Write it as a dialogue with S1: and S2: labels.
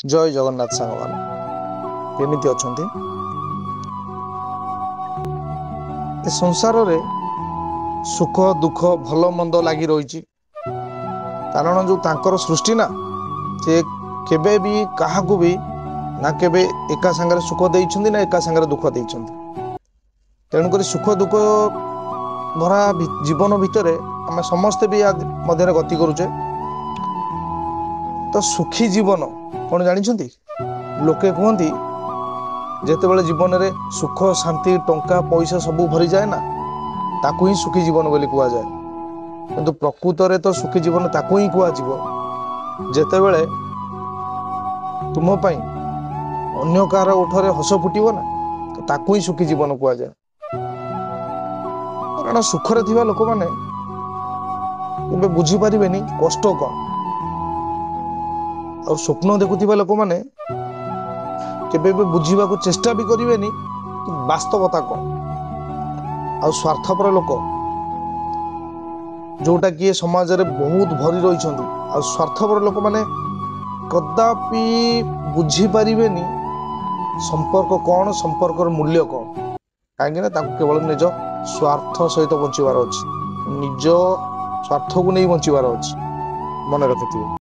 S1: ଜୟ ଜଗନ୍ନାଥ ସାଙ୍ଗମାନେ, କେମିତି ଅଛନ୍ତି? ଏ ସଂସାରରେ ସୁଖ ଦୁଃଖ ଭଲ ମନ୍ଦ ଲାଗି ରହିଛି, କାରଣ ଯେଉଁ ତାଙ୍କର ସୃଷ୍ଟି ନା, ସେ କେବେ ବି କାହାକୁ ବି ନା କେବେ ଏକା ସାଙ୍ଗରେ ସୁଖ ଦେଇଛନ୍ତି ନା ଏକା ସାଙ୍ଗରେ ଦୁଃଖ ଦେଇଛନ୍ତି। ତେଣୁକରି ସୁଖ ଦୁଃଖ ଭରା ଜୀବନ ଭିତରେ ଆମେ ସମସ୍ତେ ବି ମଧ୍ୟରେ ଗତି କରୁଛେ। ତ ସୁଖୀ ଜୀବନ କ'ଣ ଜାଣିଛନ୍ତି? ଲୋକେ କୁହନ୍ତି ଯେତେବେଳେ ଜୀବନରେ ସୁଖ ଶାନ୍ତି ଟଙ୍କା ପଇସା ସବୁ ଭରିଯାଏ ନା, ତାକୁ ହିଁ ସୁଖୀ ଜୀବନ ବୋଲି କୁହାଯାଏ। କିନ୍ତୁ ପ୍ରକୃତରେ ତ ସୁଖୀ ଜୀବନ ତାକୁ ହିଁ କୁହାଯିବ ଯେତେବେଳେ ତୁମ ପାଇଁ ଅନ୍ୟ କାହାର ଓଠରେ ହସ ଫୁଟିବ ନା, ତ ତାକୁ ହିଁ ସୁଖୀ ଜୀବନ କୁହାଯାଏ। କାରଣ ସୁଖରେ ଥିବା ଲୋକମାନେ କେବେ ବୁଝିପାରିବେନି କଷ୍ଟ କ'ଣ, ଆଉ ସ୍ୱପ୍ନ ଦେଖୁଥିବା ଲୋକମାନେ କେବେ ବି ବୁଝିବାକୁ ଚେଷ୍ଟା ବି କରିବେନି କି ବାସ୍ତବତା କ'ଣ। ଆଉ ସ୍ୱାର୍ଥପର ଲୋକ ଯୋଉଟା କି ଏ ସମାଜରେ ବହୁତ ଭରି ରହିଛନ୍ତି, ଆଉ ସ୍ୱାର୍ଥପର ଲୋକମାନେ କଦାପି ବୁଝିପାରିବେନି ସମ୍ପର୍କ କ'ଣ, ସମ୍ପର୍କର ମୂଲ୍ୟ କ'ଣ। କାହିଁକି ନା ତାଙ୍କୁ କେବଳ ନିଜ ସ୍ୱାର୍ଥ ସହିତ ବଞ୍ଚିବାର ଅଛି, ନିଜ ସ୍ୱାର୍ଥକୁ ନେଇ ବଞ୍ଚିବାର ଅଛି। ମନେ ରଖିଥିବେ।